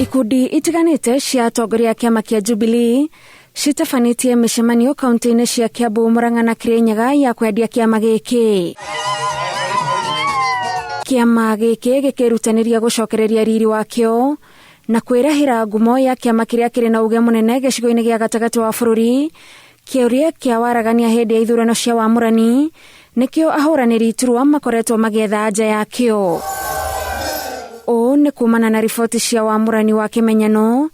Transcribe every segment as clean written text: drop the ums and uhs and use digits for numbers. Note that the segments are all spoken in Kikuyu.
Ikundi itiganĩte cia atongoria a kĩama kĩa Jubilee citabanĩtie mĩcemanio kaunti-inĩ cia Kiambu, Murang'a na Kirinyaga ya kwendia kĩama gĩkĩ. Kĩama gĩkĩ gĩkĩrutanĩria gũcokereria riri wakĩo na kwĩrahĩra ngumo ya kĩama kĩrĩa kĩrĩ na uge mũnene gĩcigo-inĩ gĩa gatagatĩ wa bũrũri. Kĩũria kĩa waragania hĩndĩ ya ithurano cia wamũrani nĩkĩo ahũranĩri iturwa makoretwo magĩetha anja yakĩo. Ũũ nĩ kumana na riboti cia wamũrani wa kĩmenyano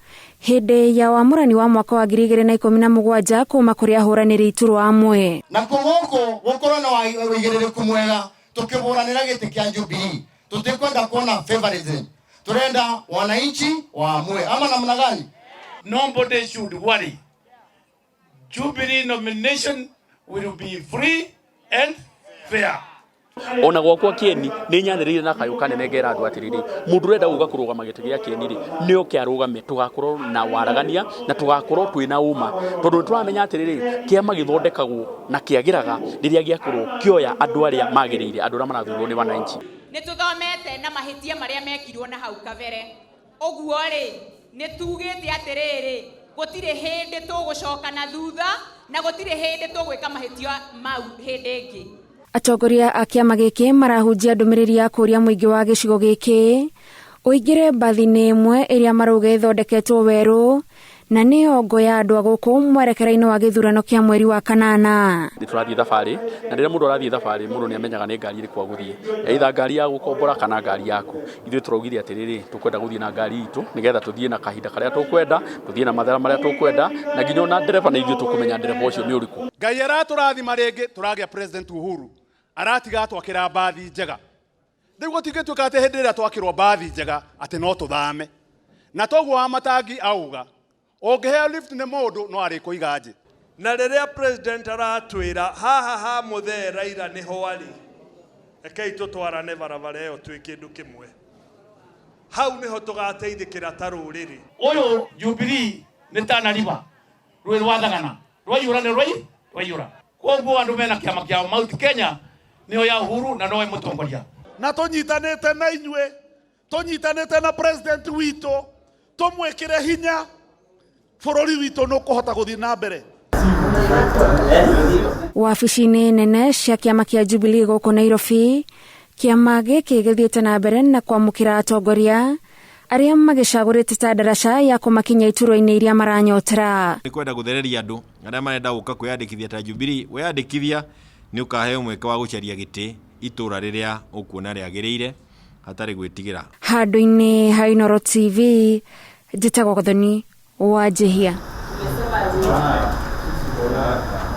hĩndĩ ya wamũrani wa mwaka wa 2017 kuma kũrĩ ahũranĩri iturwa amwe. Na gũkũ gũkorwo na ũigĩrĩrĩku mwega tukĩhũranĩra gĩtĩ kĩa Jubilee, tutikwenda kuona favoritism, turenda wananchi waamue ama namna gani? Nobody should worry. Jubilee nomination will be free and fair. Ona gwakwa Kieni nĩ nyanĩrĩire na kayũ kanene ngera andũ atĩrĩrĩ, mũndũ ũrenda gũka kũrũgama gĩtĩ gĩa Kieni rĩ, nĩ oke arũgame, tũgakorwo na waragania na tũgakorwo twĩna ũma, tondũ nĩ tũramenya atĩrĩrĩ, kĩama gĩthondekagwo na kĩagĩraga rĩrĩa gĩakorwo kĩoya andũ arĩa magĩrĩire, andũ arĩa marathurwo nĩ wananchi. Nĩ tũthomete na mahĩtia marĩa mekirwo na hau kabere. Ũguo rĩ, nĩ tugĩte atĩrĩrĩ, gũtirĩ hĩndĩ tũgũcoka na thutha na gũtirĩ hĩndĩ tũgwĩka mahĩtia mau hĩndĩ ĩngĩ. Atongoria a kĩama gĩkĩ marahunjia ndũmĩrĩri ya kũũria mũingĩ wa gĩcigo gĩkĩ ũingĩre mbathi-inĩ ĩmwe ĩrĩa marauga ĩthondeketwo werũ na nĩyo ngo ya andũ a gũkũ mwerekera-inĩ wa gĩthurano kĩa mweri wa kanana. Nĩ tũrathiĩ thabarĩ, na rĩrĩa mũndũ arathiĩ thabarĩ mũndũ nĩ amenyaga nĩ ngari ĩrĩkũ agũthiĩ, either ngari ya gũkombora kana ngari yaku. Ithuĩ tũraugire atĩrĩrĩ, tũkwenda gũthiĩ na ngari itũ nĩgetha tũthiĩ na kahinda karĩa tũkwenda, tũthiĩ na mathaa marĩa tũkwenda, na nginya ona ndereba nĩ ithuĩ tũkũmenya ndereba ũcio nĩ ũrĩkũ. Ngai aratũrathima rĩngĩ tũragĩa President Uhuru aratiga atwakĩra mbathi njega. Rĩu gũtingĩtuĩka atĩ hĩndĩ ĩrĩa twakĩrwo mbathi njega atĩ no tũthame. Na toguo wa matangi auga, ũngĩheo lift nĩ mũndũ no arĩkũiga nje. Na rĩrĩa president aratwĩra haha ha mũthee Raila nĩho arĩ, rekei tũtwarane barabara ĩyo twĩ kĩndũ kĩmwe. Hau nĩho tũgateithĩkĩra ta rũrĩrĩ. Ũyũ Jubilee nĩ Tana River, rũĩ rwa Thagana rwaiyũra nĩ rwaiyũra. Koguo andũ mena kĩama kĩa Mount Kenya nĩyo ya Uhuru na nowe mũtongoria. Na tũnyitanĩte na inyuĩ, tũnyitanĩte na president witũ, tũmwĩkĩre hinya, bũrũri witũ nĩ ũkũhota gũthiĩ na mbere. Wabici-inĩ nene cia kĩama kĩa Jubilee gũkũ Nairobi, kĩama gĩkĩ gĩthiĩte na mbere na kwamũkĩra atongoria arĩa magĩcagũrĩte ta ndaraca ya kũmakinya iturwa-inĩ iria maranyotera. Nĩ kwenda gũthereria andũ arĩa marenda gũka kwĩyandĩkithia ta Jubilee, weyandĩkithia nĩ ũkaheo mweke wa gũcaria gĩtĩ itũra rĩrĩa ũkuona rĩagĩrĩire hatarĩ gwĩtigĩra. Handũ-inĩ ha Inooro TV, njĩtagwo Gathoni wa Njihia.